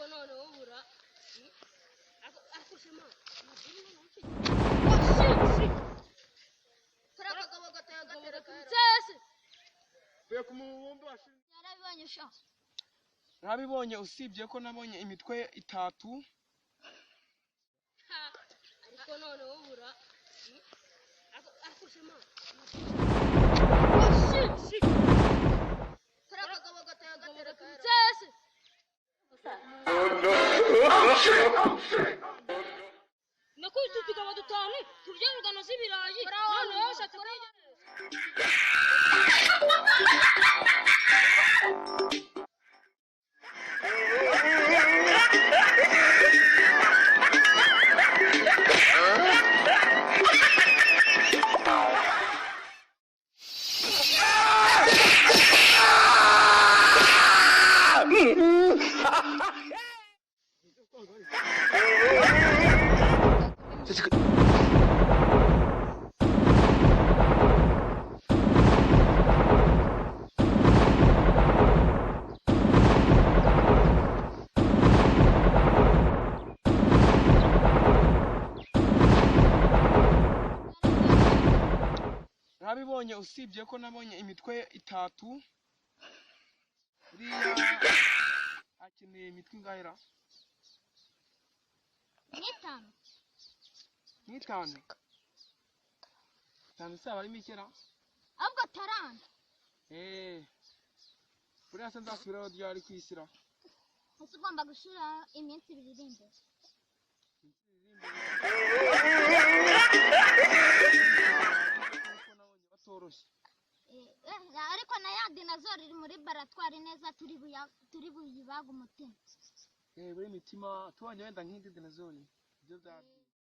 Ariko noneho ubura akushema. Nabibonye usibye ko nabonye imitwe itatu. Ariko noneho ubura akushema. Nakubise utugabo dutanu turya urugano z'ibirayi none wowe ushatse kurya. Nabibonye usibye ko nabonye imitwe itatu. Uriya akeneye imitwe ingahera? Nk'itanu. Nk'itanu? Itanu se aba ari mikera? Ahubwo taranta. Buriya se nzasubiraho ryari kwishyira? Ese ugomba gushyira iminsi ibiri iri imbere. Ariko na ya dinozoro iri muri baratwari neza turi buyibaga umutima. Buri mitima tubonye wenda nk'indi dinozoro ibyo byaba.